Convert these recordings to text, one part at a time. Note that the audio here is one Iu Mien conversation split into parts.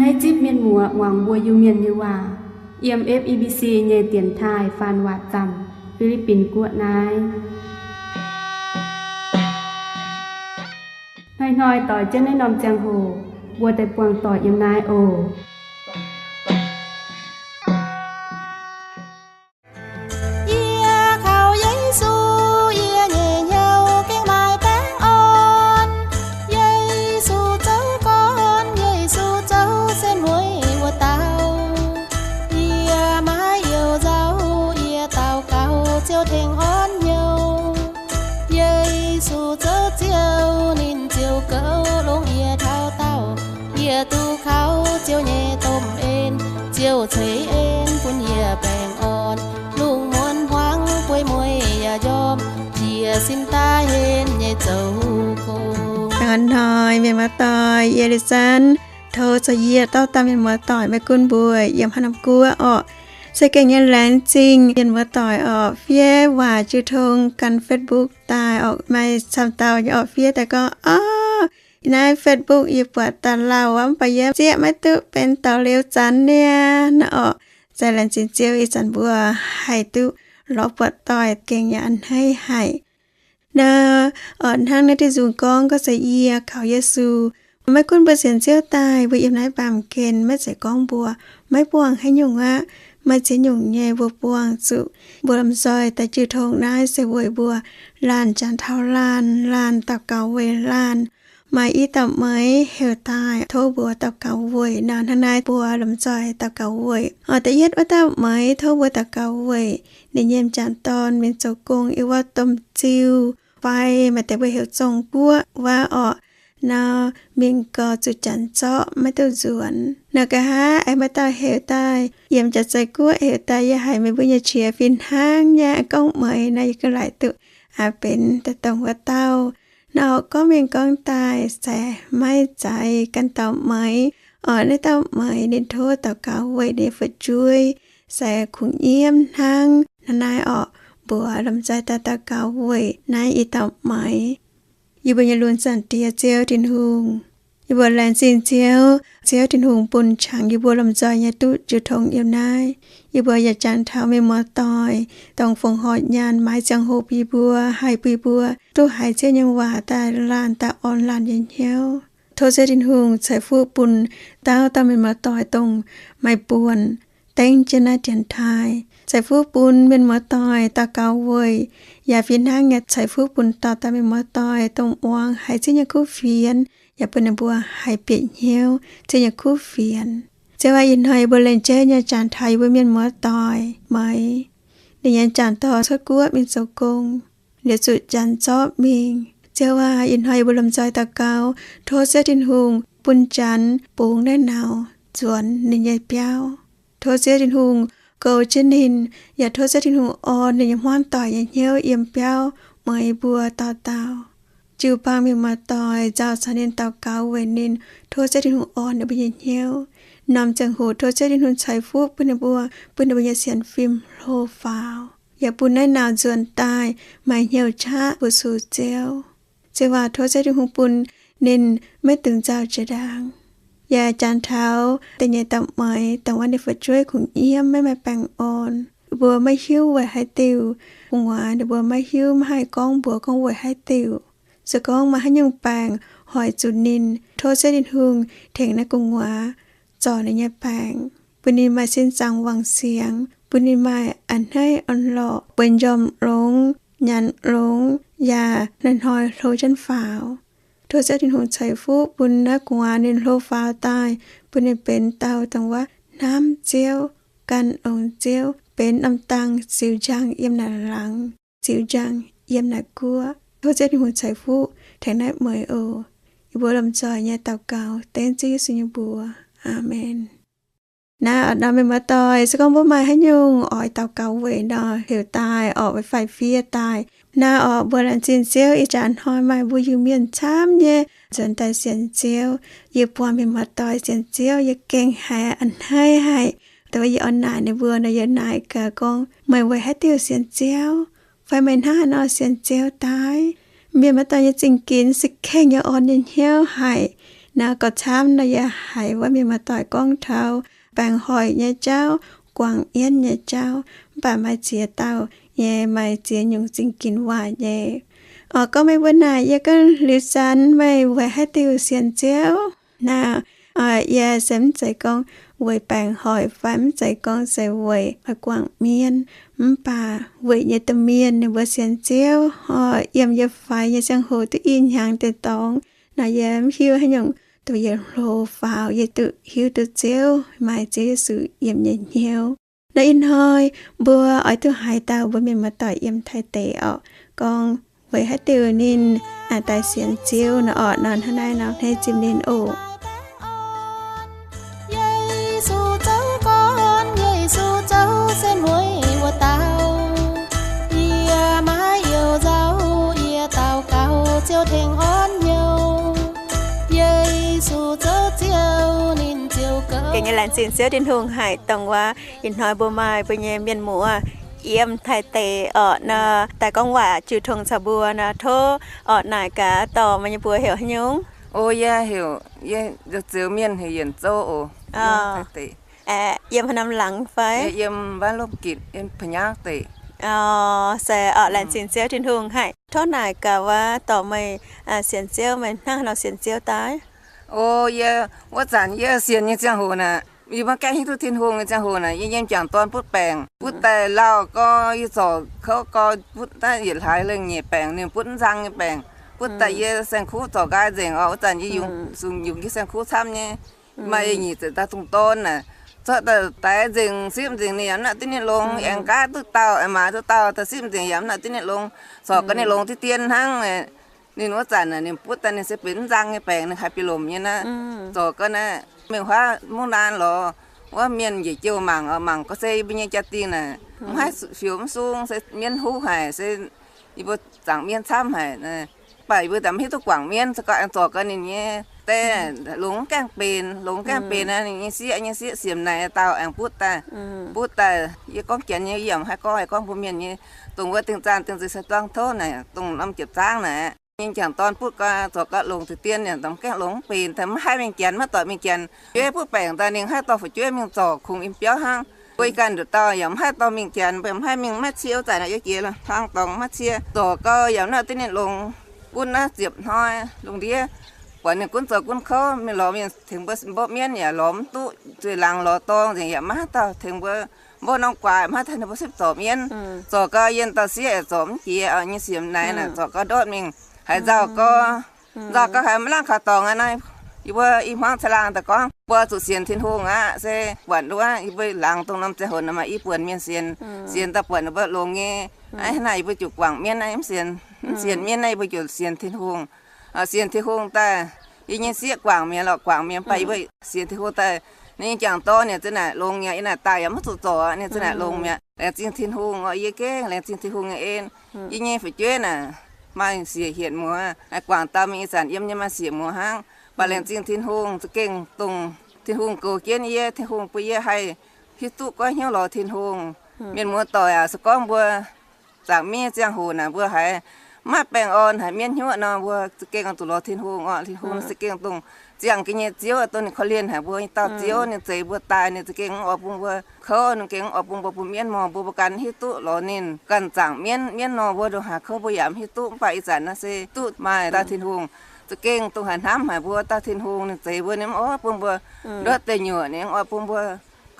Naaiv zipv mienh muoz muangx mbuo Iu-Mienh nyei waac, yiem F E B C nyei dienx taaih faan waac zaamc, Fi^li^bin Guoqv naaiv. Hnoi-hnoi doix jienv naaiv norm ziangh hoc, mbuo daaih buangh doic yiem naaiv oc. Yie kaux Yesu, yie nyei hnyouv gengh maaih baengh orn. Yesu zoux gorn, Yesu zoux sen mueiz wuov dauh. Yie maiv youh nzauh, yie daux gaux Ziouv tengx orn hnyouv. Yesu zoux Ziouv, ninh ziouc goux longx yie taux daauh. Yie duqv kaux Ziouv nyei domh en, Ziouv ceix en bun yie baengh orn. Lungh muonz hmuangx bueix mueiz yaac njormh, yie sin daaih henv nyei zoux gong. Hnoi-hnoi mienh muoz-doic, yie Liuz Zanv tov zoux yie dauh dauh mienh muoz-doic maiv gunv mbuo yiem haaix norm guoqv orqc. Se gengh nyei laengz zingh mienh muoz-doic orqc, fiev waac jiu tong gan Facebook daaih orqc, maaih camv dauh nyei orqc fiev daaih gorngv, Ov, naaiv Facebook yie buatc daaih lauh aqv, mv baac yie zieqv maiv duqv benx dorh Liuz Zanv niaa nor orqc. Zai laengz zingh Ziouv, ih zanc mbuo haih duqv lorz buatc doic gengh yaac a'hneiv haic. Naaiv orqc, hnangv naaiv diuh nzung gorngv, gorngv se yie kaux Yesu. Maiv gunv mbuo sienx Ziouv daaih, mbuo yiem naaiv baamh gen maiv zeiz gorngv mbuo maiv buangh haaix nyungc aqv. Maaih ziex nyungc nyei mbuo buangh zuqc. Mbuo lomh nzoih daaih jiu tong naaiv se weic mbuo laanh janx taux laanh, laanh daux gaux weic laanh. Maaih i dauh meix heuc daaih tov mbuo daux gaux weic nor, hnangv naaiv mbuo lomh nzoih daux gaux weic. Orqc, da'yietv wuov dauh meix tov mbuo daux gaux weic ninh nyei m'jangc dorn mingh zoux gong yiem wuov domh ziuh fai maaih deix mbuo heuc zong guoqv wuov orqc. Nor mingh gau zuqc janx zorqv maiv duqv nzuonx. Nor nqa'haav aengx maaih dauh heuc daaih yiem jaax-zei guoqv heuc daaih, yie haiz meih mbuo nyei qiex fih hnangv nyei gorngv meix nor, yie gengh laaic duqv benx daaih dongh wuov dauh. Nor orqc, gorngv mingh gorngv daaih se maiv zeiz ganh dauh meix. Orqc, naaiv dauh meix ninh tov daux gaux weic ninh nyei fu'jueiv se kungx nyiemv hnangv. Hnangv naaiv orqc, mbuo lomh nzoih daaih daux gaux weic naaiv i dauh meix. Yie mbuo nyei lunx zaangc Diex Ziouv Tin-Hungh, yie mbuo laengz zingh Ziouv. Ziouv Tin-Hungh bun qangx yie mbuo lomh nzoih nyei duqv jiu tong yiem naaiv. Yie mbuo yaac jangx taux mienh muoz-doic dongh fongc horc nyaanh maaiz ziangh hoc bun yie mbuo, haih bun yie mbuo duqv haiz Ziouv nyei waac daaih laanh daaih orn laanh nyei hnyouv. Tov Ziouv Tin-Hungh ceix fuqv bun dauh dauh mienh muoz-doic dongh maaih buonc dengv jienv naaiv dienx taaih. Ceix fuqv bun mienh muoz-doic daux gaux weic, yaac fih hnangv nyei ceix fuqv bun dauh dauh mienh muoz-doic dongh muangx haiz Ziouv nyei kuv fienx, yaac bun ninh mbuo haih bieqc hnyouv Ziouv nyei kuv fienx. Ziouv aac, ih hnoi yie mbuo lengc jeiv nyei jangx taux yie mbuo mienh muoz-doic meix. Ninh nyei m'jangc dorn cuotv guoqv mingh zoux gong, liuz zuqc janx zorqv mingh. Ziouv aac, ih hnoi yie mbuo lomh nzoih daux gaux, tov Ziouv Tin-Hungh bun janx bungx naaiv nauc nzuonx ninh nyei biauv. Tov Ziouv Tin-Hungh goux jienv ninh, yaac tov Ziouv Tin-Hungh orn ninh nyei hmuangv doic nyei hnyouv yiem biauv meix mbuo dauh dauh. Jiu-baang mienh muoz-doic nzauh caux ninh daux gaux weic ninh, tov Ziouv Tin-Hungh orn ninh mbuo nyei hnyouv. Norm ziangh hoc tov Ziouv Tin-Hungh ceix fuqv bun ninh mbuo, bun ninh mbuo nyei sienx fim hlo faaux, yaac bun naaiv nauc nzuonx daaih maaih hnyouv qaqv fu-sux Ziouv. Ziouv aac, tov Ziouv Tin-Hungh bun ninh maiv dungx nzauh jiex ndaangc. Yaac jangx taux da'nyeic dauh meix, dongh wuov ninh fu'jueiv kungx nyiemv, maiv maaih baengh orn. Mbuo maiv hiuv weic haaix diuc, gu'nguaaz ninh mbuo maiv hiuv, maiv haih gorngv mbuox gorngv weic haaix diuc. Se gorngv maaih haaix nyungc baengc hoic zuqc ninh, tov Ziouv Tin-Hungh tengx naaiv gu'nguaaz zorc ninh nyei baengc, bun ninh maaih sin zaangc wangc siangx, bun ninh maaih a'hneiv orn-lorqc, bueix njormh longx, nyanc longx, yaac hnoi-hnoi hlo jienv faaux. Tov Ziouv Tin-Hungh ceix fuqv bun naaiv gu'nguaaz ninh hlo faaux daaih, bun ninh benx dauh dongh wuov hnamv Ziouv, gan longx Ziouv, benx norm dang ziux njang yiem naaic laangz, ziux njang yiem naaic guoqv. Tov Ziouv Tin-Hungh ceix fuqv tengx naaiv meix oc. Yie mbuo lomh nzoih nyei daux gaux dengv Ziouv Yesu nyei mbuox. Aamen. Naaiv orqc, nor mienh muoz-doic, se gorngv mbuo maaih haaix nyungc oix daux gaux weic nor, heuc daaih orqc, fai fiev daaih. Naaiv orqc, mbuo laengz zingh Ziouv, ih jaax hnoi maaih mbuo Iu-Mienh camv nyei nzuonx daaih sienx Ziouv. Yie buangh mienh muoz-doic sienx Ziouv, yie gengh haiz a'hneiv haic. Dongh wuov yie oix naaic ninh mbuo nor, yie naaic gaax gorngv, meih weic haaix diuc sienx Ziouv? Fai meih hnangv haaix nor sienx Ziouv daaih? Mienh muoz-doic nyei zingh ginx se kengh nyei orn nyei hnyouv haic. Naaiv gauh camv nor yie haiz wuov mienh muoz-doic gorngv taux baengc hoic nyei jauv, guangc mienv nyei jauv, mv baac maaih ziex dauh nyei maaih ziex nyungc zingh ginx waac nyei. Oc, gorngv meih mbuo naaic yie gorngv liuz zanc meih weic haaix diuc sienx Ziouv? Naaiv, yie se mv zeiz gorngv weic baengc hoic fai mv zeiz gorngv se weic oix guangc mienv, mv baac weic nyei domh mienh ninh mbuo sienx Ziouv, oc, yiem yie faix nyei ziangh hoc duqv i hnyangx deix dorngx. Naaiv yie mv hiuv haaix nyungc, duqv yie hlo faaux yie duqv hiuv duqv Ziouv, maaih Ziouv Yesu yiem nyei hnyouv. Naaiv ih hnoi mbuo oix duqv haaix dauh mbuo mienh muoz-doic yiem Taiv deic oc, gorngv weic haaix diuc ninh daaih sienx Ziouv nor oc, nor hnangv naaiv nor hneiv zipv ninh oc. Yesu zoux gorn, Yesu zoux se mueiz wuov dauh. Yie maiv youh nzauh, yie daux gaux Ziouv tengx orn hnyouv. Yesu zoux Ziouv, ninh ziouc gaux. Gengh nyei laengz zingh Ziouv Tin-Hungh haic dongh wuov ih hnoi mbuo maaih mbuo nyei mienh muoz yiem Taiv deic oc nor, daaih gorngv waac jiu tong caux mbuo nor. Tov oc naaic gaax dorh meih nyei mbuox heuc haaix nyungc? O, yie heuc, yie zoux mienh heuc Yienc Zou oc. Aeqv, yiem haaix norm laangz fai? Yie yiem Waiv Lopv Gitc, yiem Pa'nyauv deic. O, se oc, laengz zingh Ziouv Tin-Hungh haic. Tov naaic gaax wuov dorh meih sienx Ziouv, meih hnangv haaix nor sienx Ziouv daaih? O, yie, wuov zanc yie sienx nyei ziangh hoc naaic, yie maiv gaengh hiuv duqv Tin-Hungh nyei ziangh hoc naaic, yie nyei m'jangc dorn butv baengc, butv daaih lauh gorx, yie zorc kouv gorx, butv daaih yietc hlaax lengh nyeic baengc, ninh butv mv nzang nyei baengc, butv daaih yie saeng-kuv zorc nqaai nzengc oc. Wuov zanc yie yungz, yungz yie saeng-kuv camv nyei. Maaih nyic ziepc dauh dungz dorn naaic, zorqv daaih daix nzengc, sipv nzengc, ninh yaac mv nangc duqv ninh longx. Aengx nqaai duqv dauh, aengx maaiz duqv dauh, daaih sipv nzengc yaac mv nangc duqv ninh longx. Zorc gau ninh longx diqv dien hnangv. Ninh wuov zanc naaic, ninh butv daaih ninh se benx mv nzang nyei baengc, ninh haiz bieqc lomc nyei naaiv. Zorc gau naaiv, mingh huaav mungv naan lorz wuov mienh njiec jouh mangc oc, mangc gau se yie mbuo nyei jaa-dingh naaic mv haih fioux mv sung, se mienv huv haic, se yie mbuo zaangc mienv camv haic. Mv baac yie mbuo mv hiuv duqv guangc mienv, se gorngv aengx zorc gau ninh nyei die longx mv gaengh benx, longx mv gaengh benx aqv, ninh nyei sieqv, nyei sieqv siemx naaic dauh aengx butv daaih, butv daaih. Yie gorngv Janx nyei, yie yaac mv haih gorngv, haih gorngv mbuo Mienh nyei. Dongh wuov dingh zaanh dingh nzuih sai-duang tov naaic, dongh norm jiepc zaangv naaic, nyei m'jangc dorn butv gau, zorc gau longx diqv dien, ninh mv gaengh longx mv benx, mv haih mingh Janx, maiv doic mingh Janx. Fu'jueiv butv baengc daaih ninh haih dorh fu'jueiv mingh zorc kungx yiem biauv hnangv. Mbuo ih ganh nduqc dauh yaac mv haih dorh mingh Janx, mbuo mv haih mingh, maiv cie wuov zanc naaic, yie jiex hlang dorngx maiv cie. Zorc gau yaac mv nangc duqv ninh longx. Gunv naaiv ziepc hnoi lungh ndiev, buatc ninh gunv zoux gunv kouv, mingh lorz mienh tengx mbuo mbopv mienv yaac lorz mv duqv, zueiz laangz lorz dorng nzengc yaac maiv haih dauh tengx mbuo mbopv norm guaax, maiv haih tengx ninh mbuo sipv zorc mienv. Zorc gau yie dauh sieqv yaac zorc mv jiex oc, nyei siemx naaic naaic, zorc gau ndortv mingh haaix nzauh gau. Nzauh gau haaix maiv laangh kaux dorngx aqv naaiv. Yie mbuo i hmuangv caangh laangh daaih gorngv mbuo zuqc sienx Tin-Hungh aqv. Se buatc wuov yie mbuo laangz dongh norm ziangh hoc naaic maaih i buonc mienh sienx, sienx daaih buatc ninh mbuo longx nyei. Hnangv naaic yie mbuo ziouc guangc mienv naaiv, mv sienx, mv sienx mienv naaiv yie mbuo ziouc sienx Tin-Hungh. Sienx Tin-Hungh daaih, yie nyei sieqv guangc mi'aqv lorqc, guangc mi'aqv, mv baac yie mbuo sienx Tin-Hungh daaih, ninh nyei m'jangc dorn yaac za'naaic longx mi'aqv. Yie naaic daaih yaac mv zuqc zorc, ninh za'naaic longx mi'aqv. Laengz zingh Tin-Hungh oc, yie gengh laengz zingh Tin-Hungh nyei en. Yie nyei fu'jueiv naaic maaih sieqv hietc muoz, guangc dauh mingh ih zanc yiem nyei maaih sieqv muoz hnangv. Mv baac laengz zingh Tin-Hungh za'gengh dongh Tin-Hungh goux jienv yie, Tin-Hungh bun yie haih hiuv duqv goiv hnyouv lorz Tin-Hungh. Mienh muoz-doic aac, se gorngv mbuo zaangc mienv ziangh hoc naaic mbuo haiz maiv baengh orn, haiz mienv hnyouv nor, mbuo za'gengh oix zuqc lorz Tin-Hungh oc. Tin-Hungh za'gengh dongh ziangh ga'nyei Ziouv, dongh ninh korv-lienh haic mbuo nyei dauh Ziouv. Ninh zeix mbuo daaih, ninh za'gengh mv oix bun mbuo kouv, ninh gengh mv oix bun mbuo bun mienv mor, mbuo mbuo ganh hiuv duqv lorz ninh ganh zaangc mienv. Mienv nor mbuo ndongc haaix kouv mbuo yaac mv hiuv duqv. Mv baac ih zanc naaiv se duqv maaih dauh Tin-Hungh za'gengh dongh haiz hnamv haic mbuo. Dauh Tin-Hungh ninh zeix mbuo, ninh mv oix bun mbuo ndortv deic nyuoqc, ninh mv oix bun mbuo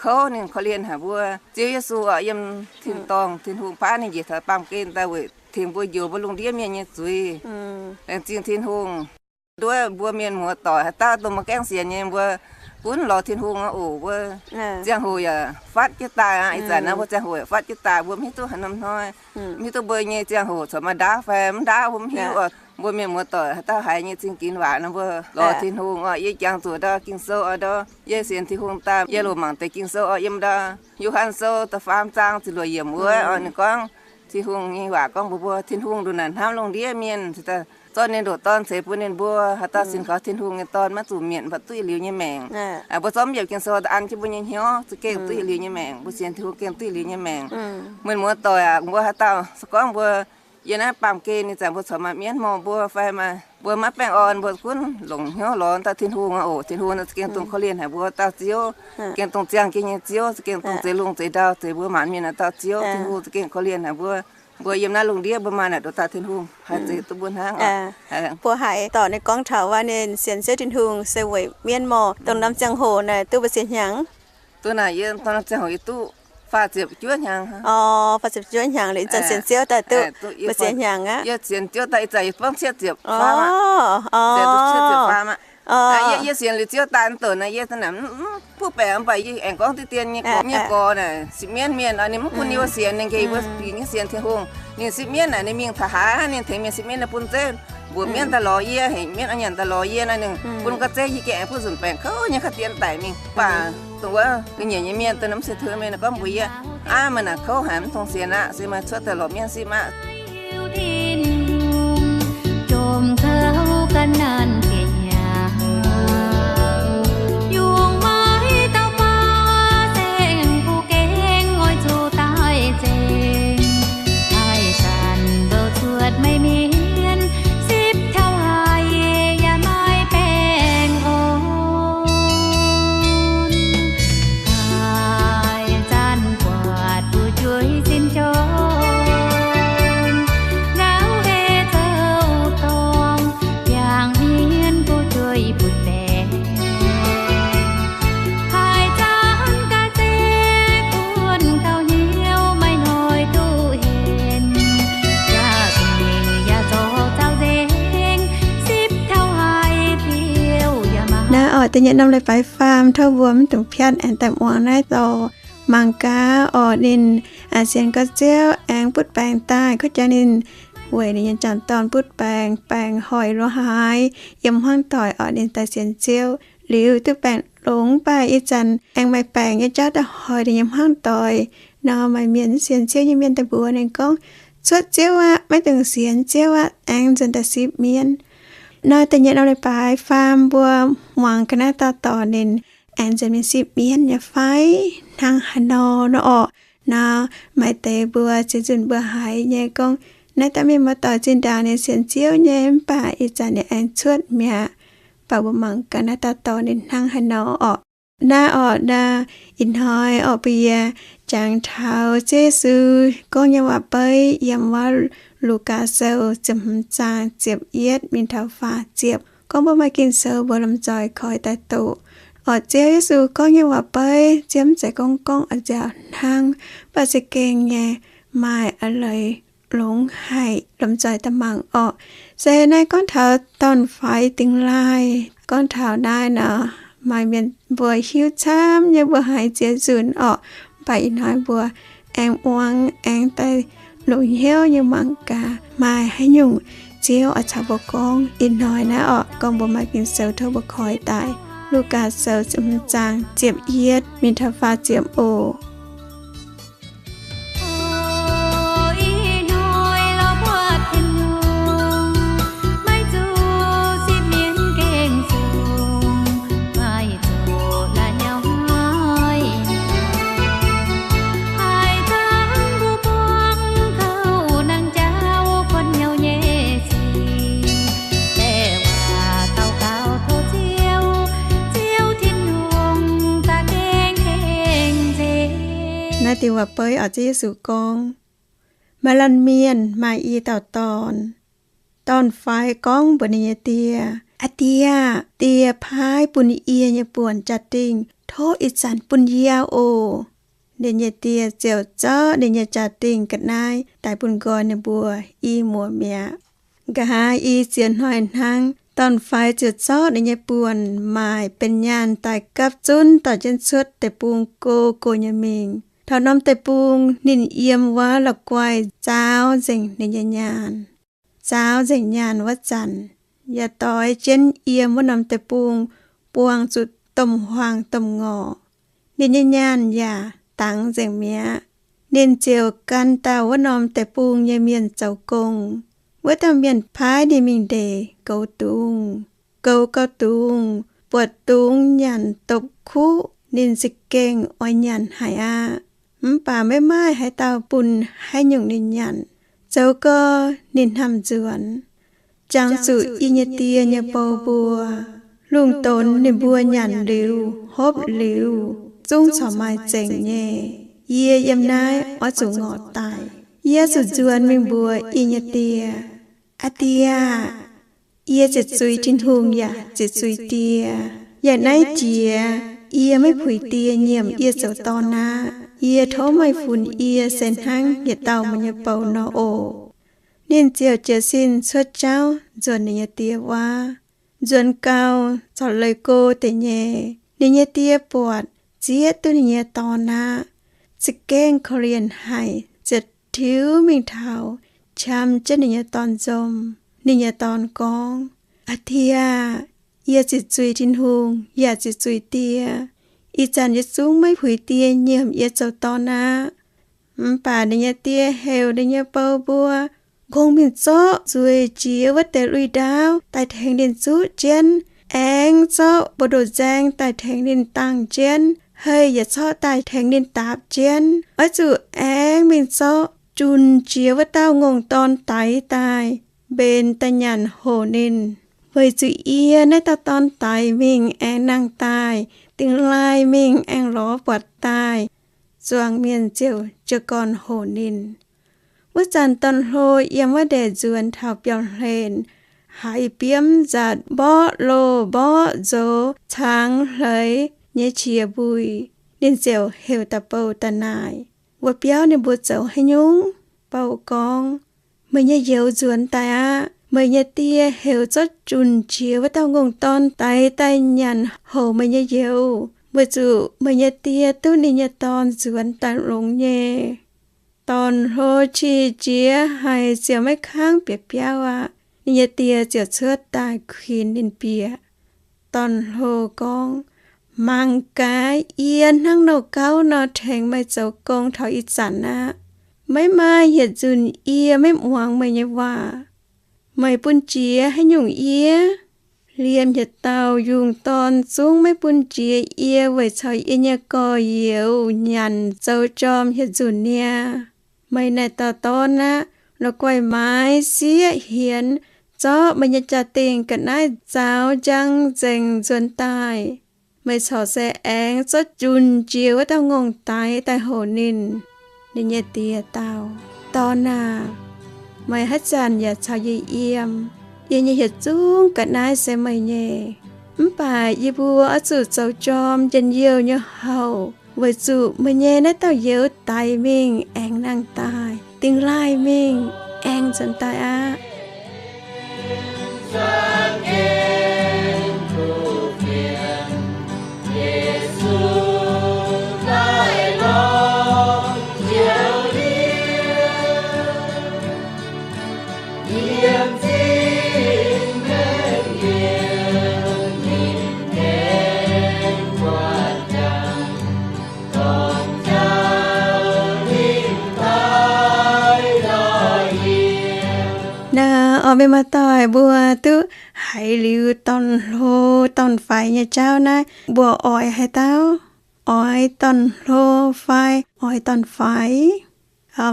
kouv, ninh korv-lienh haic mbuo. Ziouv Yesu oc, yiem tin-dorngh Tin-Hungh paaiv ninh njiec taux baamh gen daaih weic tengx mbuo njoux mbuo lungh ndiev mienh nyei zuiz. Laengz zingh Tin-Hungh. Nduov mbuo mienh muoz-doic haaix dauh dongh maiv gaengh sienx nyei, mbuo gunv lorz Tin-Hungh oc. Mbuo ziangh hoc yaac fatv jienv daaih aqv. Ih zanc naaiv mbuo ziangh hoc yaac fatv jienv daaih, mbuo mv hiuv duqv haaix norm hnoi, mv hiuv duqv mbuo nyei ziangh hoc corc maaih ndaauv fai mv ndaauv, mbuo mv hiuv oc. Mbuo mienh muoz-doic haaix dauh haiz nyei zingh ginx waac nor, mbuo lorz Tin-Hungh oc. Yie jangx zuqc ndau Ging-Sou oc, ndau yie sienx Tin-Hungh daaih, yie loc mangc deix Ging-Sou oc, yiem ndau Yo^han Sou da'faam zaang ziepc luoqc yiemc wuov oc, ninh gorngv Tin-Hungh nyei waac gorngv mbuox mbuo, Tin-Hungh ndongc naaic hnamv lungh ndiev mienh, zorqv ninh ndoqc Dorn ceix bun ninh mbuo. Haaix dauh sienx kaux Tin-Hungh nyei Dorn maiv zuqc mietc, mv baac duqv yietc liuz nyei maengc. Mbuo zorqv mv yiemc Ging-Sou daaih an jienv mbuo nyei hnyouv, za'gengh duqv yietc liuz nyei maengc. Mbuo sienx Tin-Hungh gengh duqv yietc liuz nyei maengc. Mienh muoz-doic aac, mbuo haaix dauh se gorngv mbuo Yiem naaiv baamh gen ninh zanc mbuo corc maaih mienv mor mbuo fai maaih mbuo maiv baengh orn, mbuo gunv longc hnyouv lorz dauh Tin-Hungh oc. Tin-Hungh za'gengh dongh korv-lienh haic mbuo dauh Ziouv, gengh dongh ziangh jienv nyei Ziouv, za'gengh dongh zeix lungh zeix ndau, zeix mbuo maanc mienh naaiv dauh Ziouv. Tin-Hungh za'gengh korv-lienh haic mbuo. Mbuo yiem naaiv lungh ndiev mbuo maaih naaic nduqc dauh Tin-Hungh haih zeix duqv mbuo hnangv. Mbuo haiz dorc ninh gorngv taux waac ninh sienx Ziouv Tin-Hungh se weic mienv mor dongh norm ziangh hoc naaic duqv mbu'ziex hnyangx? Duqv naaic yie dongh norm ziangh hoc yie duqv faah ziepc juov hnyangx. Faah ziepc juov hnyangx liuz, zanc sienx Ziouv daaih duqv mbu'ziex hnyangx aqv. Yie sienx Ziouv daaih ih zanc yie buangv cietv ziepc faam aqv. Yie, yie sienx liuz Ziouv daaih douc naaiv yie mv butv baengc, mv baac yie aengx gorngv diqv dien nyei gorx naaic, sipv mienv mienh oc, ninh mv bun yie mbuo sienx, ninh gengh mbuo bingx nyei sienx Tin-Hungh. Ninh sipv mienv naaic, ninh mingh taux haaix ninh tengx mienh sipv mienv, ninh bun zeiv mbuoqc mienv daaih lorz yie, heuc mienv a'nyanc daaih lorz yie nor, ninh bun ga'zeiv yie gengh aengx butv nzunc baengc kouv nyei ka'dien daic mingh. Mv baac dongh wuov ga'nyiec nyei mienh, dongh norm sienx Tin-Hungh mienh ninh gorngv mbuox yie, Aav, meih naaic kouv haic, mv tongx sienx aqv, se meih cuotv daaih lorz mienv sipv aqv. Jomc kouv ga'naanh bieqc hnyangx, yungz maiv dauh baav saeng kuv gengh oix zuqc daaih nzengc. Haih zanc bouh cuotv meih mienh, sipv taux haiz yaac maiv baengh orn. Haih zanc buatc fu'jueiv sin jorm, ngauv hei zouv dorngx, jangx mienv fu'jueiv butv baengc. Haih zanc ga'zeiv guon gauh hnyouv maiv hnoi duqv henv, jaax-zinh yaac zorc zaux nzengc, sipv taux haiz diuh yaac maiv. Naaiv oc, da'nyeic norm leiz-baaix faam tov mbuo mv dungx piatv aengx daaih muangx naaiv dorh mangc gaax oc. Ninh sienx gau Ziouv aengx butv baengc daaih, kuv jangx ninh weic ninh nyei janx-dorn butv baengc, baengc hoic lorz haaix, yiem hmuangv doic oc, ninh daaih sienx Ziouv liuz duqv baengc longx, mv baac ih zanc aengx maaih baengc nyei jauv daaih hoic ninh nyei hmuangv doic. Nor maaih mienh sienx Ziouv nyei mienh daaih mbuox ninh gorngv, Cuotv Ziouv aqv, maiv dungx sienx Ziouv aqv, aengx nzuonx daaih sipv mienv. Naaiv da'nyeic norm leiz-baaix faam mbuo muangx ga'naaiv dauh dorc ninh aengx nzuonx mingh sipv mienv nyei fai? Hnangv haaix nor nor orqc? Nor maaih deix mbuo ziex nzunc mbuo haiz nyei gorngv, naaiv dauh mienh muoz-doic zinh ndaangc ninh sienx Ziouv nyei, mv baac ih zanc ninh aengx cuotv mi'aqv. Mv baac mbuo mangc gaax naaiv dauh dorc ninh hnangv haaix nor orqc. Naaiv orqc, naaiv ih hnoi orqc, bun yie jangx taux Ziouv Yesu gorngv nyei waac-beiv yiem wuov Lugaa Sou ziepc hmz zaang ziepc yietv mingh taux faah ziepc. Gorngv mbuo maaih Ging-Sou mbuo lomh nzoih koi daaih doqc. Orqc, Ziouv Yesu gorngv nyei waac-beiv, Ziouv mv zeiz gorngv gorngv a'nziaauc hnangv, mv baac za'gengh nyei maaih a'leiz longx haic, lomh nzoih daaih mangc orqc. Se naaiv gorngv taux dorn-faix dingx laaih. Gorngv taux naaiv nor, maaih mienh mbuo hiuv camv nyei mbuo haiz ziex nzunc orqc. Mv baac ih hnoi mbuo aengx muangx, aengx daaih longc hnyouv nyei mangc gaax maaih haaix nyungc Ziouv oix caux mbuo gorngv ih hnoi naaiv orqc. Gorngv mbuo maaih Ging-Sou tov mbuo koi daaih. Lugaa Sou ziepc hmz zaang ziepc yietv mingh taux faah ziepc oc. Naaiv diuh waac-beiv oix Ziouv Yesu gorngv, maaih laanh mienh maaih i dauh dorn. Dorn-faix gorngv mbuox ninh nyei die, Aa Die aah! Die paaiv bun yie nyei buonc jaa-dingh tov ih zanc bun yie oc. Ninh nyei die ziouc zorqv ninh nyei jaa-dingh ga'naaiv daaih bun nqoi ninh mbuo i muoz mi'aqv. Nqa'haav i ziex hnoi hnangv, dorn-faix ziouc zorqv ninh nyei buonc maaic benx nyaanh daaih gapv zunv dorh jienv cuotv deic-bung go go nyei mingh. Taux norm deic-bung ninh yiem wuov la'guaih zaauv nzengc ninh nyei nyaanh. Zaauv nzengc nyaanh wuov zanc, yaac doix jienv yiem wuov norm deic-bung buangh zuqc domh huaang domh ngorc. Ninh nyei nyaanh yaac dangx nzengc mi'aqv. Ninh ziouc gan dauh wuov norm deic-bung nyei mienh zoux gong. Wuov dauh mienh paaiv ninh mingh ndeic goux dungz. Goux gau dungz, buatc dungz nyanc dopc-kuqv, ninh za'gengh oix nyanc haic aqv. Mv baac maiv maaih haaix dauh bun haaix nyungc ninh nyanc. Zoux gau ninh hnamv nzuonx, jangx zuqc yie nyei die nyei bou mbuo. Lungh ndonx ninh mbuo nyanc liuz, hopv liuz, zungv corc maaih zengc nyei. Yie yiem naaiv oix zuqc ngorc daic. Yie zuqc nzuonx mingh mbuox yie nyei die, Aa Die aah! Yie ziqc zuiz Tin-Hungh yaac ziqc zuiz die. Yaac naaiv jiex yie maiv puix die nyiemc yie zoux dorn aqv. Yie tov meih funx yie se hnangv yietc dauh meih nyei bou nor oc. Ninh ziouc jiez sin cuotv jauv nzuonx ninh nyei die wuov. Nzuonx gau, corc leih go deix nyei. Ninh nyei die buatc, zieqv duqv ninh nyei dorn aqv. Za'gengh korv-lienh haic, ziouc tiux mingh taux, qam jienv ninh nyei dorn nzom. Ninh nyei dorn gorngv, Aa Die aah! Yie ziqc zuiz Tin-Hungh yaac ziqc zuiz die. Ih zanc yie zungv maiv puix die nyiemc yie zoux dorn aqv. Mv baac ninh nyei die heuc ninh nyei bou mbuo, Nqongh mingh zorqv nzueic jiex wuov deix lui-ndaauv daaih tengx ninh zuqv jienv, aengx zorqv mbu'ndoqc nzaeng daaih tengx ninh dangh jienv, hei yaac zorqv daaih tengx ninh daapc jienv. Oix zuqc aengx mingh zorqv junc jiex wuov dauh ngongh dorn daix daaih, mbenc daaih nyanc hoc ninh. Weic zuqc yie naaiv dauh dorn daix mingh aengx nangh daaih, dingh laaih mingh aengx lorz buatc daaih, zuangx mienh ziouc jiez gorn hoc ninh. Wuov zanc dorn-hlo yiem wuov ndeic nzuonx taux biauv-hlen, haiz biomv nzatc mborqv loh mborqv nzox cangx hleix nyei qiex mbuih. Ninh ziouc heuc da'bouh da'naaic, Wuov biauv ninh mbuo zoux haaix nyungc? Bouh gorngv, Meih nyei youz nzuonx daaih aqv. Meih nyei die heuc zorqv junc jiex wuov dauh ngongh dorn daix daaih nyanc houc meih nyei youz, weic zuqc meih nyei die duqv ninh nyei dorn nzuonx daaih longx nyei. Dorn-hlo qiex jiez haic ziouc maiv kangv bieqc biauv aqv. Ninh nyei die ziouc cuotv daaih kuinx ninh bieqc. Dorn-hlo gorngv, Mangc gaax, yie hnangv nouh gauv nor tengx meih zoux gong taux ih zanc aqv. Maiv maaih yietc nzunc yie maiv muangx meih nyei waac. Meih bun jiex haaix nyungc yie? Liemh yietc dauh yungh dorn zungv maiv bun jiex yie weic caux yie nyei gorx-youz nyanc zoux jorm yietc nzunc niaa. Meih naaic dauh dorn aqv, la'guaih maaiz sieqv hienx, zorqv meih nyei jaa-dingh ga'naaiv zaux njang nzengc nzuonx daaih. Meih corc se aengx zorqv junc jiex wuov dauh ngongh daix daaih houc ninh. Ninh nyei die dau, Dorn aah! Meih haaix zanc yaac caux yie yiem. Yie nyei yietc zungv ga'naaiv se meih nyei. Mv baac yie mbuo oix zuqc zoux jorm njien-youh nyei houc, weic zuqc meih nyei naaiv dauh youz daix mingh aengx nangh daaih, dingh laaih mingh aengx nzuonx daaih aqv. Naaiv oix mienh maaih doic mbuo duqv haiz liuz dorn-hlo dorn-faix nyei jauv naaiv, mbuo oix haaix dauh? Oix dorn-hlo fai oix dorn-faix?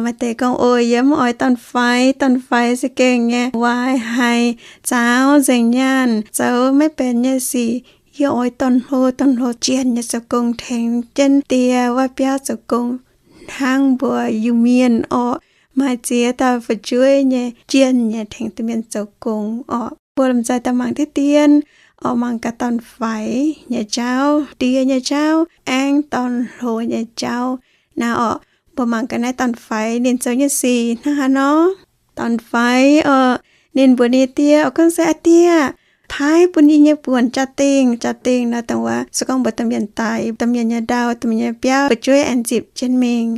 Maaih deix gorngv, Oix yie mv oix dorn-faix. Dorn-faix za'gengh nyei waaic haic, zaaux nzengc nyaanh, zoux maiv benx nyei sic. Yie oix dorn-hlo. Dorn-hlo jienh nyei zoux gong tengx jienv die wuov biauv zoux gong, hnangv mbuo Iu-Mienh orqc, maaih ziex dauh fu'jueiv nyei jienh nyei tengx domh mienh zoux gong orqc. Mbuo lomh nzoih daaih mangc diqv dien, oix mangc gaax dorn-faix nyei jauv, die nyei jauv, aengx dorn-hlo nyei jauv. Naaiv orqc, mbuo mangc gaax naaiv dorn-faix ninh zoux nyei sic hnangv haaix nor. Dorn-faix orqc, ninh mbuox ninh die orqc, gorngv se, Aa Die aah, paaiv bun yie nyei buonc jaa-dingh. Jaa-dingh naaiv dongh wuov, se gorngv mbuo domh mienh daic, domh mienh nyei ndau, domh mienh nyei biauv, fu'jueiv aengx nzipc jienv mingh.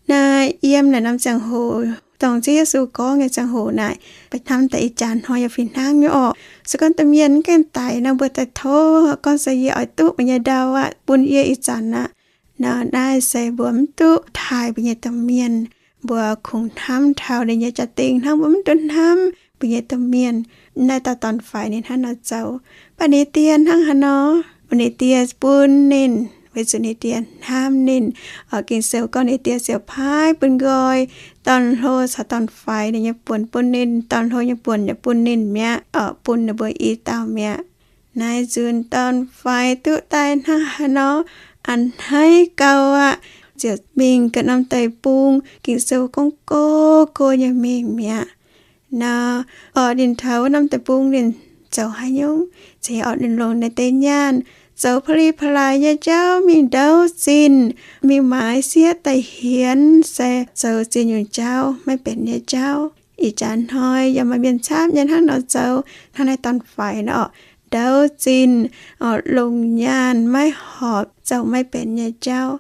Naaiv yiem naaic norm ziangh hoc, dongh Ziouv Yesu gorngv nyei ziangh hoc naaic, beiv hnamv daaih ih jaax hnoi yaac fih hnangv nyei orqc. Se gorngv domh mienh mv gaengh daic nor, mbuo daaih tov gorngv se, Yie oix duqv meih nyei ndau aqv, bun yie ih zanc aqv. Nor naaiv se mbuo mv duqv taaih mbuo nyei domh mienh. Mbuo kungx hnamv taux ninh nyei jaa-dingh hnangv mbuo mv duqv hnamv mbuo nyei domh mienh. Naaiv dauh dorn-faix ninh hnangv nor zoux. Mv baac ninh die hnangv haaix nor? Ninh die bun ninh weic zuqc ninh die hnamv ninh. Oc, Ging-Sou gorngv ninh die ziouc paaiv bun nqoi dorn-hlo caux dorn-faix ninh nyei buonc bun ninh, dorn-hlo nyei buonc yaac bun ninh mi'aqv, oc, bun ninh mbuo i dauh mi'aqv. Naaiv nzunc dorn-faix duqv daaih hnangv haaix nor, a'hneiv gau aqv, ziouc mingh ga'norm deic-bung. Ging-Sou gorngv go go nyei mingh mi'aqv. Nor, oc, ninh taux wuov norm deic-bung ninh zoux haaix nyungc? Zeiz oc, ninh longc ninh deix nyaanh zoux pa'li pa'laaix nyei jauv mingh ndouv zinh, mingh maaiz sieqv daaih hienx, se zoux ziex nyungc jauv maiv benx nyei jauv. Ih jaax hnoi yaac maaih mienh camv nyei hnangv nor zoux. Hnangv naaiv dorn-faix nor, ndouv zinh, oc, longc nyaanh maiv horpc, zoux maiv benx nyei jauv.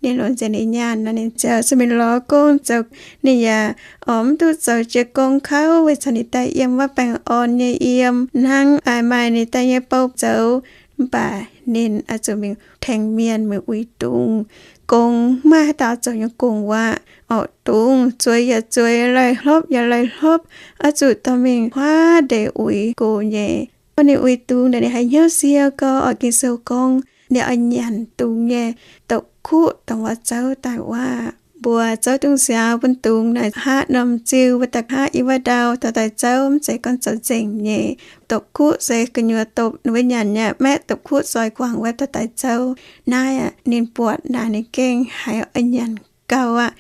Ninh longc nzengc ninh nyaanh nor, ninh ziouc se mingh lorz gong zoux. Ninh yaac, oc, mv duqv zoux jiez gong kouv, weic zuqc ninh daaih yiem wuov baengh orn nyei yiem hnangv, aa, maaih ninh daaih nyei bou zoux. Mv baac ninh oix zuqc mingh tengx mienh mingh uix dungz. Gong maiv maaih haaix dauh zoux nyei gong wuov, oc, dungz zueiz yaac zueiz, laih hlopv yaac laih hlopv, oix zuqc dorh mingh huaav ndeic uix go nyei. Gorngv ninh uix dungz naaic, ninh haiz hnyouv sie gau, oc, Ging-Sou gorngv ninh oix nyanc dungz nyei dopc-kuqv dongh wuov zouv daaih wuov. Mbuo zouv dungz nziaaux bun dungz naaic, haav norm ziu wuov daaih haav i wuov ndau dorh daaih zouv, mv zeiz gorngv zoux nzengc nyei. Dopc-kuqv se gu'nyuoz dopc ninh mbuo nyanc nyei, maeqv dopc-kuqv zoi guangc wuov dorh daaih zouv. Naaiv aqv, ninh buatc naaic ninh gengh haiz oix nyanc gau aqv.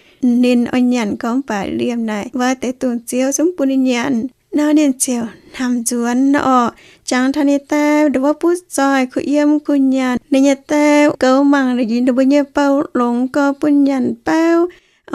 Ninh oix nyanc gau mv baac liemh naaic wuov deix dungz ziouv zungv mv bun ninh nyanc. Nor ninh ziouc hnamv nzuonx nor, oc, jangx taux ninh daaih ndongc wuov butv zoih, kuh yiem kuh nyanc, ninh nyei daaih goux mangc ninh mbuo nyei bou longx gau bun nyanc bauv,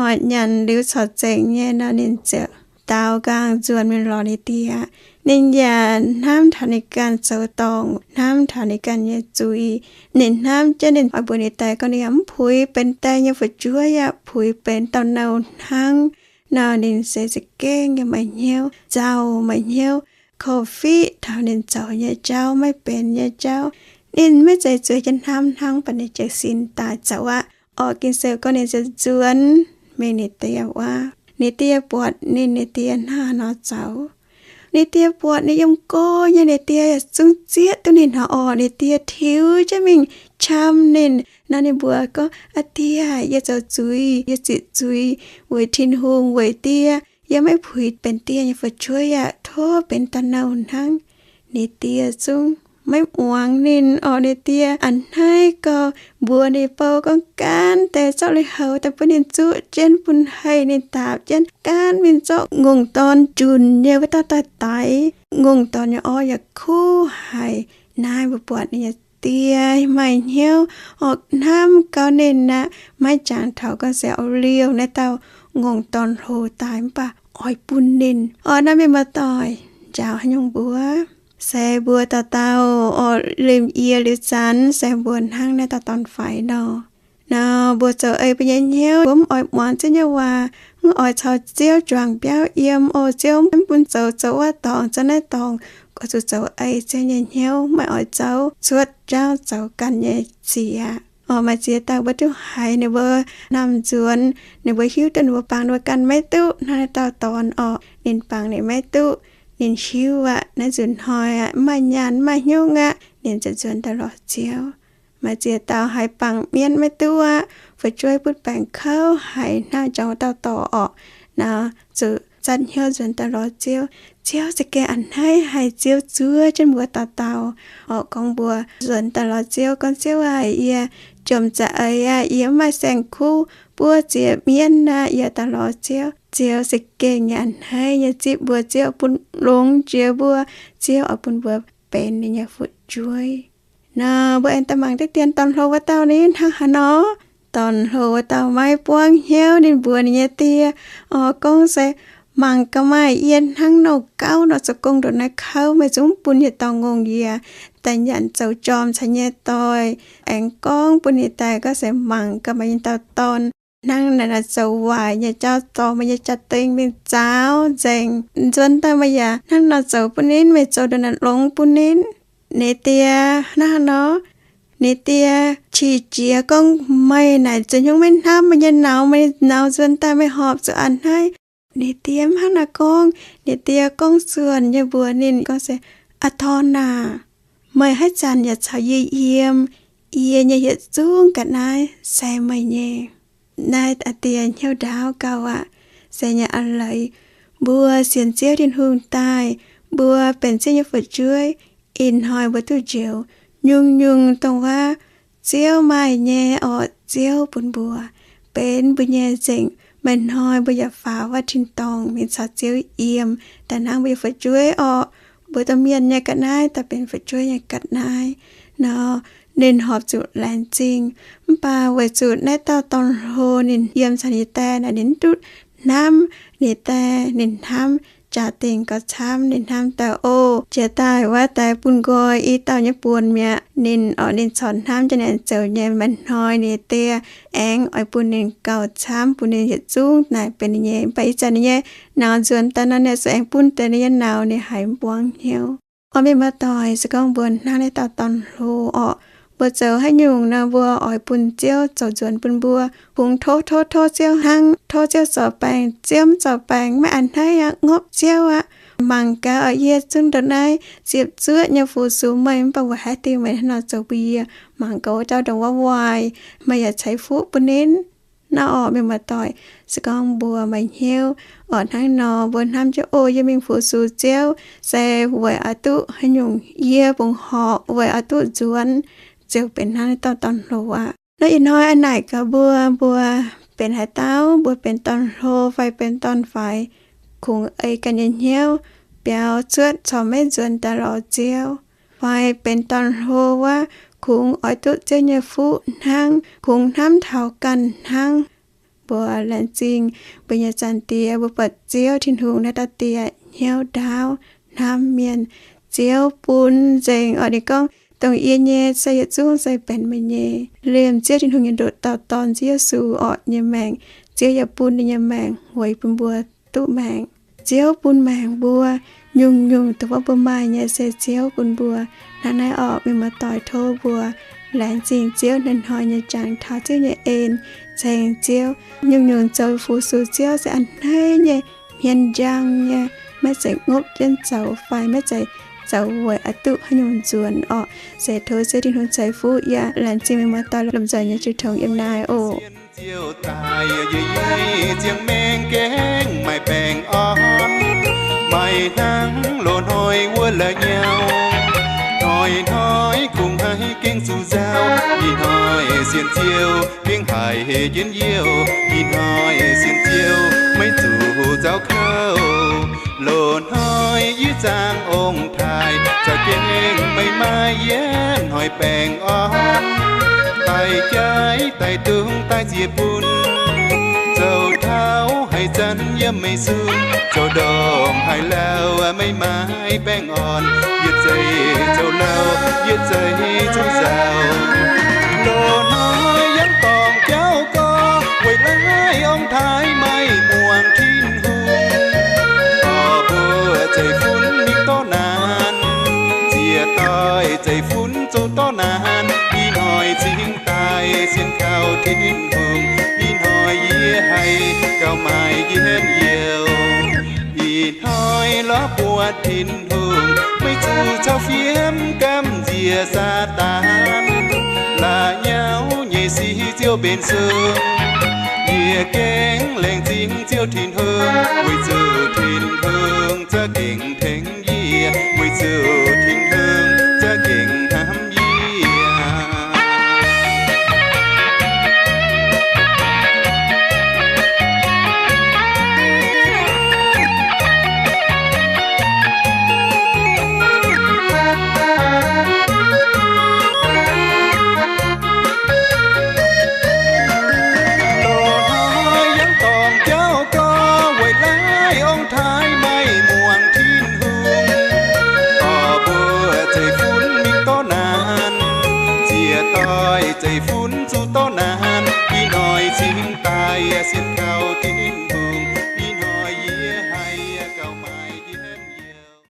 oc, nyanc liuz corc zengc nyei nor, ninh ziouc daaux nqaang nzuonx mingh lorz ninh die. Ninh yaac hnamv taux ninh ganh zoux dorngc, hnamv taux ninh ganh nyei zuiz. Ninh hnamv jienv ninh oix mbuox ninh daaih gorngv ninh yaac mv puix benx die nyei fu'jueiv aqv, puix benx dauh nouh hnangv. Nor ninh se za'gengh nyei maaih hnyouv nzauh, maaih hnyouv korv-fiqv taux ninh zoux nyei jauv, maiv benx nyei jauv. Ninh maiv zeiz zueiz jienv hnamv hnangv, mv baac ninh jiez sin daaih zoux aqv. Oc, Ging-Sou gorngv ninh ziouc nzuonx mingh ninh die wuov. Ninh die buatc ninh, ninh die hnangv haaix nor zoux? Ninh die buatc ninh yiem go nyei, ninh die yaac zungv zieqv duqv ninh nor, oc, ninh die tiux jienv mingh qam ninh. Nor ninh mbuox gorngv, Aa Die, yie zoux zuiz, yie ziqc zuiz weic Tin-Hungh, weic die. Yie maiv puix benx die nyei fu'jueiv aqv. Tov benx dauh nouh hnangv. Ninh die zungv maiv muangx ninh, oc, ninh die a'hneiv gau, mbuox ninh bou gorngv gaanv deix zorqv lui-houx daaih bun ninh zuqv jienv, bun haih ninh daapc jienv, gaanv mingh zorqv ngongh dorn junc nyei wuov dauh daaih daix. Ngongh dorn nyei orv yaac kuv haic. Naaiv mbuo buatc ninh nyei die maaih hnyouv, oc, hnamv gau ninh aqv, maiv jangx taux gorngv se oix liouh naaiv dauh ngongh dorn hlo daaih, mv baac oix bun ninh. Oc, naaiv mienh muoz-doic, njaaux haaix nyungc mbuox? Se mbuo dauh dauh, oc, limh yie liuz zanc se mbuo hnangv naaiv dauh dorn-faix nor. Nor mbuo zoux eix mbuo nyei hnyouv, mbuo mv oix muangx Ziouv nyei waac, mv oix caux Ziouv juangc biauv yiem, oc, Ziouv mv bun zoux, zoux wuov dorngc, zoux naaiv dorngc, oix zuqc zoux eix Ziouv nyei hnyouv, maiv oix zoux cuotv jauv zoux ganh nyei ziex. Oc, maaih ziex dauh mbuo duqv haiz ninh mbuo hnamv nzuonx, ninh mbuo hiuv duqv ninh mbuo bangc ninh mbuo ganh maiv duqv hnangv naaiv dauh dorn, oc, ninh bangc ninh maiv duqv. Ninh hiuv aqv, naaiv nzunc hnoi aqv, mv maaih nyaanh, mv maaih hnyouv aqv, ninh ziouc nzuonx daaih lorz Ziouv. Maaih ziex dauh haiz bangc mienv maiv duqv aqv, fu'jueiv butv baengc kouv, haiz hnangv jangx wuov dauh dorc orqc, nor zuqc zatv hnyouv nzuonx daaih lorz Ziouv. Ziouv za'gengh a'hneiv haic, Ziouv zuov jienv mbuo dauh dauh. Oc, gorngv mbuo nzuonx daaih lorz Ziouv gorngv, Ziouv aac, yie jomc za'eix aqv, yie mv maaih saeng-kuv buov ziex mienv aqv, yie daaih lorz Ziouv. Ziouv za'gengh nyei a'hneiv nyei zipv mbuo, Ziouv bun longx jiex mbuo, Ziouv oix bun mbuo benx ninh nyei fu'jueiv. Nor mbuo aengx daaih mangc diqv dien dorn-hlo wuov dauh ni hnangv haaix nor. Dorn-hlo wuov dauh maiv buangv hnyouv, ninh mbuox ninh nyei die, oc, gorngv se, Mangc gaax, maaih yie hnangv nouh gauv nor zoux gong ndongc naaiv kouv, meih zungv mv bun yietc dauh ngongh yie daaih nyanc zoux jorm caux yie nyei doic. Aengx gorngv bun ninh daaih gorngv se, Mangc gaax, maaih yie dauh dorn hnangv naaic nor zoux waaic nyei jauv dorh meih nyei jaa-dingh mingh zaaux nzengc. Nzuonx daaih meih yaac hnangv nor zoux bun ninh, meih zoux ndongc naaic longx bun ninh. Ninh die hnangv haaix nor? Ninh die qiex jiez gorngv, Meih naaic zuqc hnyouv maiv hnamv meih nyei nauz, meih nauz nzuonx daaih meih horpc zuqc a'hneiv. Ninh die mv hnangv naaic gorngv. Ninh die gorngv suonc nyei mbuox ninh gorngv se, Aa dorn aac, meih haaix zanc yaac caux yie yiem, Yie nyei yietc zungv ga'naaiv se meih nyei. Naaiv a'die hnyouv ndaauv gauh aqv. Se nyei a'leiz, mbuo sienx Ziouv Tin-Hungh daaih, mbuo benx Ziouv nyei fu'jueiv, ih hnoi mbuo duqv njoux nyungc-nyungc dongh wuov Ziouv maaih nyei orqc, Ziouv bun mbuo benx mbuo nyei nzengc. Maaih hnoi mbuo yaac faaux wuov tin-dorngh mingh caux Ziouv yiem, daaih hnangv mbuo nyei fu'jueiv orqc. Mbuo domh mienh nyei ga'naaiv daaih benx fu'jueiv nyei ga'naaiv nor, ninh horpc zuqc laengz zingh. Mv baac weic zuqc naaiv dauh dorn-hlo ninh yiem caux ninh die naaic, ninh mv duqv hnamv ninh die. Ninh hnamv jaa-dingh gauh camv, ninh hnamv daaih, o, jiex daaih wuov deix bun nqoi i dauh nyei buonc mi'aqv. Ninh oix ninh corc hnamv jienv ninh zoux nyei. Maaih hnoi ninh die aengx oix bun ninh gauh camv, bun ninh yietc zungv naaic benx ninh nyei. Mv baac ih zanc ninh nyei nauz nzuonx daaih nor, ninh zuqc aengx bun deix ninh nyei nauz, ninh haiz mv buangv hnyouv. Orqc, mienh muoz-doic, se gorngv mbuo hnangv naaiv dauh dorn-hlo orqc, mbuo zoux haaix nyungc nor, mbuo oix bun Ziouv zoux nzuonx bun mbuo. Kungx tov, tov, tov Ziouv hnangv, tov Ziouv zorc baengc. Ziouv mv zorc baengc, maiv a'hneiv aqv, ngopv Ziouv aqv. Mangc gaax oc, yie zungv ndongc naaiv ziepc zuoqv nyei fu-sux meih, mv baac weic haaix diuc meih hnangv nor zoux bun yie? Mangc gaax wuov dauh ndongc wuov waaic, meih yaac ceix fuqv bun ninh. Naaiv orqc, mienh muoz-doic, se gorngv mbuo maaih hnyouv orqc hnangv nor, mbuo hnamv jienv, o, yie mingh fu-sux Ziouv se weic oix duqv haaix nyungc, yie bungx horpc weic oix duqv nzuonx, ziouc benx hnangv naaiv dauh dorn-hlo aqv. Naaiv ih hnoi a'naaic gaax mbuo, mbuo benx haaix dauh, mbuo benx dorn-hlo fai benx dorn-faix, kungx ei ganh nyei hnyouv biaux cuotv corc maiv nzuonx daaih lorz Ziouv, fai benx dorn-hlo wuov kungx oix duqv Ziouv nyei fuqv hnangv, kungx hnamv taux ganh hnangv. Mbuo laengz zingh mbuo nyei Zaangc Diex, mbuo buatc Ziouv Tin-Hungh naaiv dauh Diex hnyouv ndaauv hnamv mienh. Ziouv bun nzengc orqc. Ninh gorngv, dongh yie nyei se yietc zungv se benx meih nyei. Liemh Ziouv Tin-Hungh nyei ndoqc dauh Dorn, Ziouv Yesu orqc, nyei maengc, Ziouv yaac bun ninh nyei maengc weic bun mbuo duqv maengc. Ziouv bun maengc mbuo nyungc-nyungc dongh wuov mbuo maaih nyei se Ziouv bun mbuo. Hnangv naaiv orqc, mienh muoz-doic, tov mbuo laengz zingh Ziouv hnoi-hnoi nyei jangx taux Ziouv nyei en, ceng Ziouv. Nyungc-nyungc zoux fu-sux Ziouv se a'hneiv nyei, hmien njang nyei, maiv zeiz ngopv jienv zoux fai maiv zeiz zoux weic oix duqv haaix nyungc nzuonx orqc. Se tov Ziouv Tin-Hungh ceix fuqv yie. Laengz zingh mienh muoz-doic lomh nzoih nyei jiu tong yiem naaiv oc. Ziouv daaih yie ziangh maengh gaengh maaih baengh orn, maaih hnangv loz-hnoi wuov la'nyauv. Hnoi-hnoi kungx haih gaengh zuqc nzauh, ih hnoi sienx Ziouv gaengh haiz heh jienv youh. Ih hnoi sienx Ziouv maiv zuqc nzauh kouv. Loz-hnoi yie zaangc ong-taaix, za'gengh meih maaih yietv hnoi baengh orn. Daaih jaiv daaih dungz daaih ziex bun, zoux taux haaix zanc yiem meih sung, zoux ndongc haaix lauh meih maaih baengh orn. Yietc zeiz zoux lauh, yietc zeiz zuqc nzauh. Loz-hnoi yangh dorngc jauv gorx, weic laaix ong-taaix maaih muangx Tin-Hungh. Dorh mbuo zeiv-fun mingh dorh naanc, ziec doix zeiv-fun zoux dorh naanc. Ih hnoi cingx daaih sienx kaux Tin-Hungh, ih hnoi yie haih gauh maaih yietv youh. Ih hnoi lorz buatc Tin-Hungh, maiv zuqc cau fiem gamh nziex Saadaan. La'nyauv nyei sic Ziouv mbenc sung, yie gengh laengz zingh Ziouv Tin-Hungh, weic zuqc Tin-Hungh za'gengh